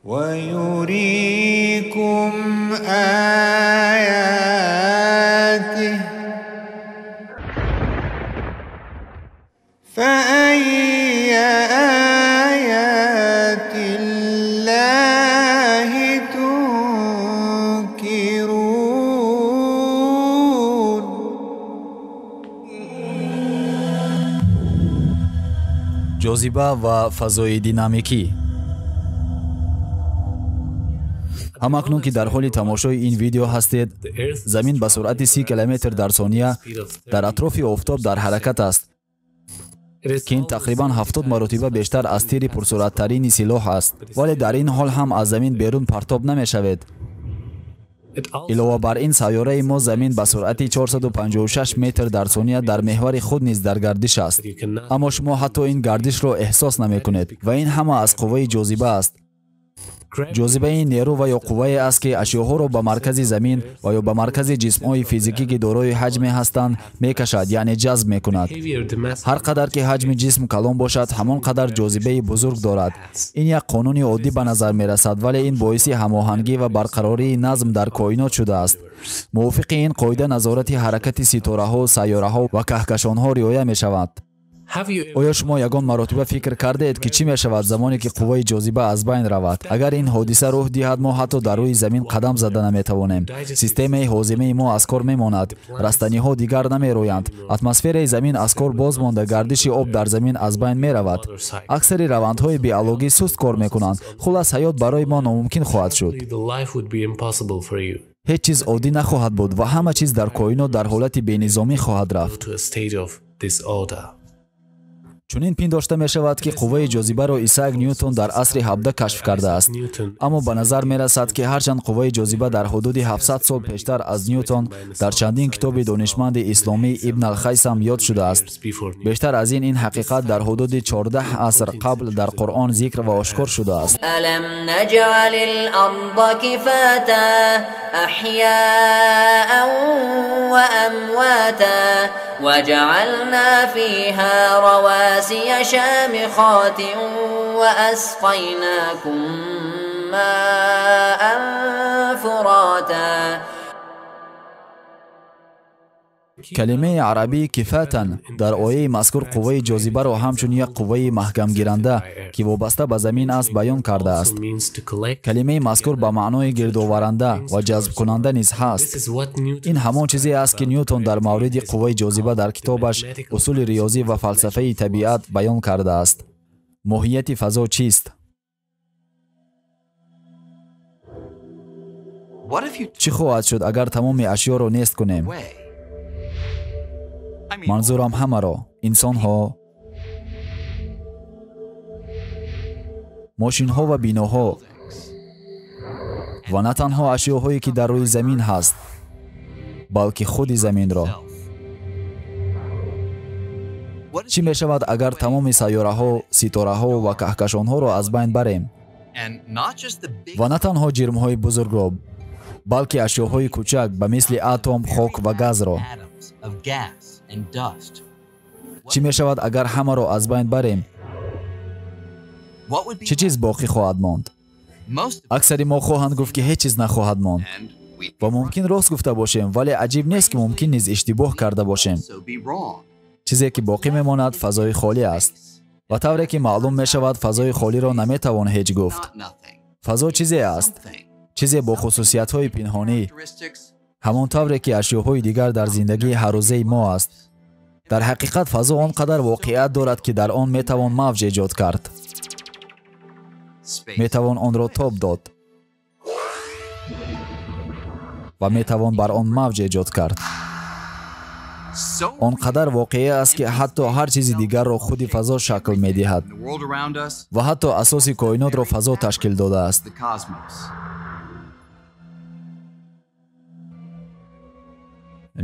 ويريكم آياته فأي آيات الله تنكرون. Ҷозиба ва фазои динамикӣ. Ҳамакнун ки дар ҳоли тамошои ин видео ҳастед, замин ба суръати 30 километр дар сония дар атрофи офтоб дар ҳаракат аст, ки ин тақрибан 70 маротиба бештар аз тири пурсуръаттарини силоҳ аст, вале дар ин ҳол ҳам аз замин берун партоб намешавед. Илова бар ин, сайёраи мо замин ба суръати 456 метр дар сония дар меҳвари худ низ дар гардиш аст, аммо шумо ҳатто ин гардишро эҳсос намекунед ва ин ҳама аз қувваи ҷозиба аст. Ҷозиба ин нерӯ ва ё қуввае аст, ки ашёҳоро ба маркази замин ва ё ба маркази ҷисмҳои физикӣ, ки дорои ҳаҷме ҳастанд, мекашад, яъне ҷазб мекунад. Ҳар қадар ки ҳаҷми ҷисм калон бошад, ҳамон қадар ҷозибаи бузург дорад. Ин як қонуни оддӣ ба назар мерасад, вале ин боиси ҳамоҳангӣ ва барқарории назм дар коинот шудааст. Мувофиқи ин қоида назорати ҳаракати ситораҳо, сайёраҳо ва каҳкашонҳо риоя мешавад. Оё шумо ягон маротиба фикр кардаед, ки чӣ мешавад замоне ки қувваи ҷозиба аз байн равад? Агар ин ҳодиса рӯҳ диҳад, мо ҳатто дар рӯи замин қадам зада наметавонем. Системаи ҳозимаи мо аз кор мемонад, растаниҳо дигар намерӯянд, атмосфераи замин аз кор боз монда, гардиши об дар замин аз байн меравад. Аксари равандҳои биологӣ суст кор мекунанд. Хулас, ҳаёт барои мо номумкин хоҳад шуд. Ҳеҷ чиз оддӣ нахоҳад буд ва ҳама чиз дар коинот дар ҳолати бенизомӣ хоҳад рафт. Чунин пиндошта мешавад, ки қувваи ҷозибаро Исаак Ньютон дар асри 17 кашф кардааст, аммо ба назар мерасад, ки ҳарчанд қувваи ҷозиба дар ҳудуди 700 сол пештар аз Ньютон дар чандин китоби донишманди исломӣ Ибн ал-Хайсам ёд шудааст. Бештар аз ин, ин ҳақиқат дар ҳудуди 14 аср қабл дар Қуръон зикр ва ошкор шудааст. ألم نجعل الأرض كفاتا أحياء وأمواتا وجعلنا فيها رواسي شامخات وأسقيناكم ماء فراتا. Калимаи арабии кифатан дар ояи мазкур қувваи ҷозибаро ҳамчун як қувваи маҳкамгиранда, ки вобаста ба замин аст, баён кардааст. Калимаи мазкур ба маънои гирдоваранда ва ҷазбкунанда низ ҳаст. Ин ҳамон чизе аст, ки Ньютон дар мавриди қувваи ҷозиба дар китобаш «Усули риёзӣ ва фалсафаи табиат» баён кардааст. Моҳияти фазо чист? Чӣ хоҳад шуд, агар тамоми ашёро нест кунем? Манзурам ҳамаро: инсонҳо, мошинҳо ва биноҳо, ва на танҳо ашёҳое, ки дар рӯи замин ҳаст, балки худи заминро. Чӣ мешавад, агар тамоми сайёраҳо, ситораҳо ва каҳкашонҳоро аз байн барем? Ва на танҳо ҷирмҳои бузургро, балки ашёҳои кӯчак ба мисли атом, хок ва газро. Чӣ мешавад, агар ҳамаро аз байн барем? Чӣ чиз боқӣ хоҳад монд? Аксари мо хоҳанд гуфт, ки ҳеҷ чиз нахоҳад монд. Ва мумкин рост гуфта бошем, вале аҷиб нест, ки мумкин низ иштибоҳ карда бошем. Чизе ки боқӣ мемонад фазои холӣ аст. Ва тавре ки маълум мешавад, фазои холиро наметавон ҳеҷ гуфт. Фазо чизе аст, чизе бо хусусиятҳои пинҳонӣ, ҳамон тавре ки ашёҳои дигар дар зиндагии ҳаррӯзаи мо аст. Дар ҳақиқат фазо он қадар воқеият дорад, ки дар он метавон мавҷ эҷод кард, метавон онро тоб дод ва метавон бар он мавҷ эҷод кард. Он қадар воқеӣ аст, ки ҳатто ҳар чизи дигарро худи фазо шакл медиҳад ва ҳатто асоси коинотро фазо ташкил додааст.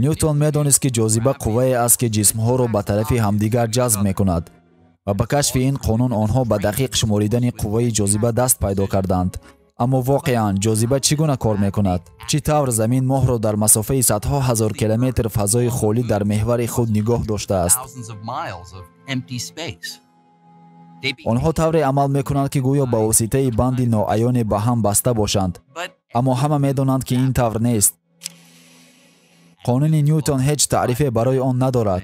Ньютон медонист, ки ҷозиба қуввае аст, ки ҷисмҳоро ба тарафи ҳамдигар ҷазб мекунад ва ба кашфи ин қонун онҳо ба дақиқ шуморидани қувваи ҷозиба даст пайдо карданд. Аммо воқеан ҷозиба чӣ гуна кор мекунад? Чӣ тавр замин моҳро дар масофаи садҳо ҳазор километр фазои холӣ дар меҳвари худ нигоҳ доштааст? Онҳо тавре амал мекунанд, ки гӯё ба воситаи банди ноаёне ба ҳам баста бошанд, аммо ҳама медонанд, ки ин тавр нест. Қонуни Нютон ҳеҷ таърифе барои он надорад.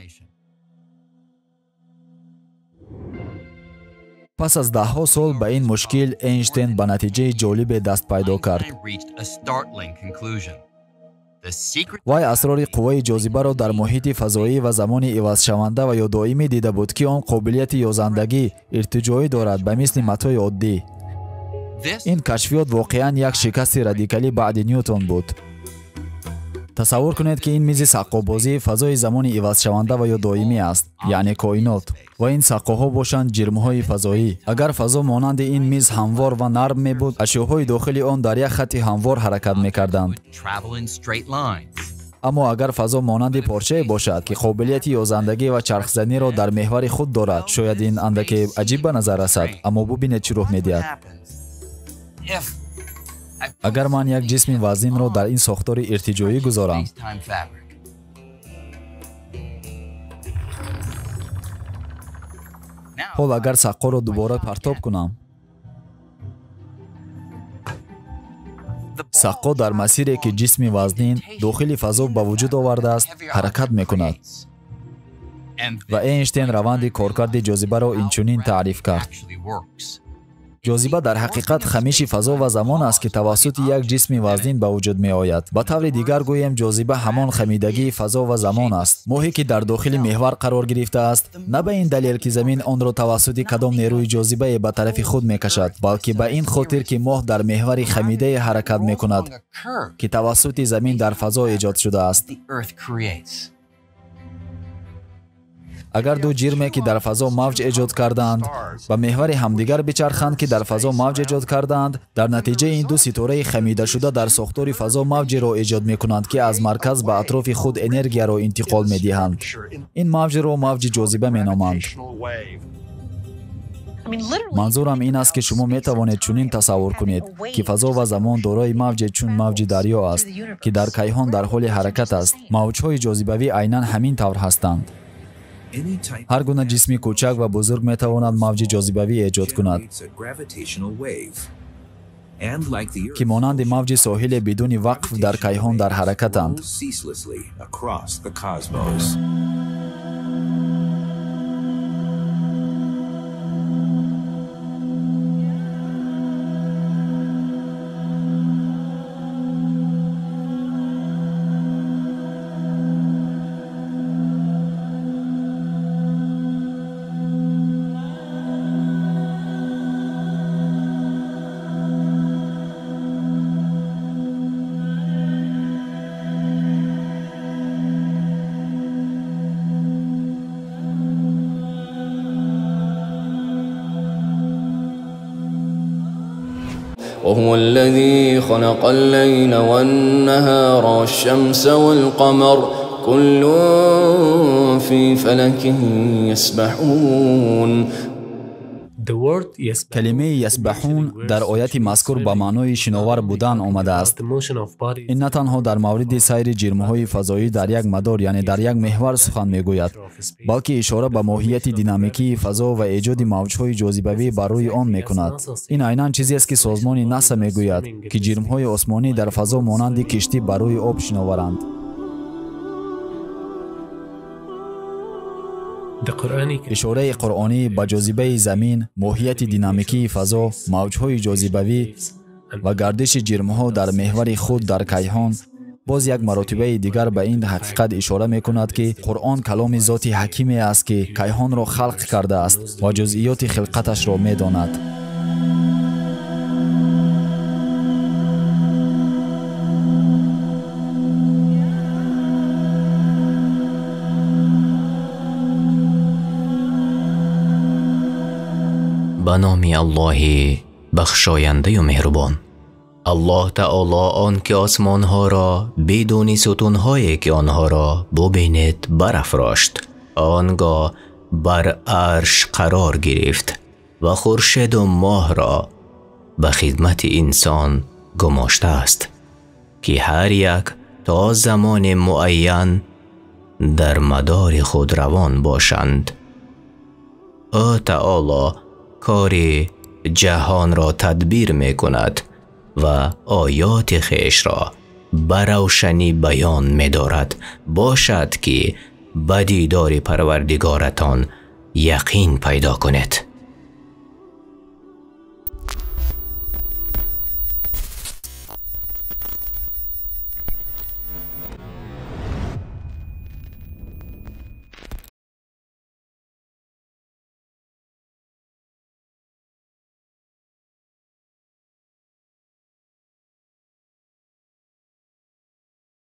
Пас аз даҳҳо сол ба ин мушкил Эйнштейн ба натиҷаи ҷолибе даст пайдо кард. Вай асрори қувваи ҷозибаро дар муҳити фазоӣ ва замони ивазшаванда ва ё доимӣ дида буд, ки он қобилияти ёзандагӣ, иртиҷоӣ дорад ба мисли матои оддӣ. Ин кашфиёт воқеан як шикасти радикалӣ баъди Нютон буд. Тасаввур кунед, ки ин мизи саққобозӣ фазои замони ивазшаванда ва ё доимӣ аст, яъне коинот, ва ин саққоҳо бошанд ҷирмҳои фазоӣ. Агар фазо монанди ин миз ҳамвор ва нарм мебуд, ашёҳои дохили он дар як хатти ҳамвор ҳаракат мекарданд. Аммо агар фазо монанди порчае бошад, ки қобилияти ёзандагӣ ва чархзаниро дар меҳвари худ дорад, шояд ин андаке аҷиб ба назар расад, аммо бубинед чӣ рух медиҳад. Агар ман як ҷисми вазнинро дар ин сохтори иртиҷоӣ гузорам, ҳол агар саққоро дубора партоб кунам, саққо дар масире, ки ҷисми вазнин дохили фазо ба вуҷуд овардааст, ҳаракат мекунад. Ва Эйнштейн раванди коркарди ҷозибаро инчунин таъриф кард. Ҷозиба дар ҳақиқат хамиши фазо ва замон аст, ки тавассути як ҷисми вазнин ба вуҷуд меояд. Ба таври дигар гӯем, ҷозиба ҳамон хамидагии фазо ва замон аст. Моҳе, ки дар дохили меҳвар қарор гирифтааст, на ба ин далел, ки замин онро тавассути кадом нерӯи ҷозибае ба тарафи худ мекашад, балки ба ин хотир, ки моҳ дар меҳвари хамидае ҳаракат мекунад, ки тавассути замин дар фазо эҷод шудааст. Агар ду ҷирме, ки дар фазо мавҷ эҷод кардаанд, ба меҳвари ҳамдигар бичарханд, ки дар фазо мавҷ эҷод кардаанд, дар натиҷаи ин ду ситораи хамидашуда дар сохтори фазо мавҷеро эҷод мекунанд, ки аз марказ ба атрофи худ энергияро интиқол медиҳанд. Ин мавҷро мавҷи ҷозиба меноманд. Манзурам ин аст, ки шумо метавонед чунин тасаввур кунед, ки фазо ва замон дорои мавҷе чун мавҷи дарё аст, ки дар кайҳон дар ҳоли ҳаракат аст. Мавҷҳои ҷозибавӣ айнан ҳамин тавр ҳастанд. Ҳар гуна ҷисми кӯчак ва бузург метавонад мавҷи ҷозибавӣ эҷод кунад, ки монанди мавҷи соҳиле бидуни вақф дар кайҳон дар ҳаракатанд. وهو الذي خلق الليل والنهار والشمس والقمر كل في فلك يسبحون. Калимаи ясбаҳун дар ояти мазкур ба маънои шиновар будан омадааст. Ин на танҳо дар мавриди сайри ҷирмҳои фазоӣ дар як мадор, яъне дар як меҳвар сухан мегӯяд, балки ишора ба моҳияти динамикии фазо ва эҷоди мавҷҳои ҷозибавӣ бар рӯи он мекунад. Ин айнан чизест, ки созмони НАСА мегӯяд, ки ҷирмҳои осмонӣ дар фазо монанди киштӣ бар рӯи об шиноваранд. Ишораи қуръонӣ ба ҷозибаи замин, моҳияти динамикии фазо, мавҷҳои ҷозибавӣ ва гардиши ҷирмҳо дар меҳвари худ дар кайҳон боз як маротибаи дигар ба ин ҳақиқат ишора мекунад, ки Қуръон каломи зоти ҳакиме аст, ки кайҳонро халқ кардааст ва ҷузъиёти хилқаташро медонад. Ба номи Аллоҳи бахшояндаю меҳрубон. Аллоҳ таоло он ки осмонҳоро бидуни сутунҳое ки онҳоро бубинед барафрошт, он гоҳ бар арш қарор гирифт ва хуршеду моҳро ба хидмати инсон гумоштааст, ки ҳар як то замони муайян дар мадори худ равон бошанд. Ӯ таоло кори ҷаҳонро тадбир мекунад ва оёти хешро ба равшанӣ баён медорад, бошад ки ба дидори Парвардигоратон яқин пайдо кунед.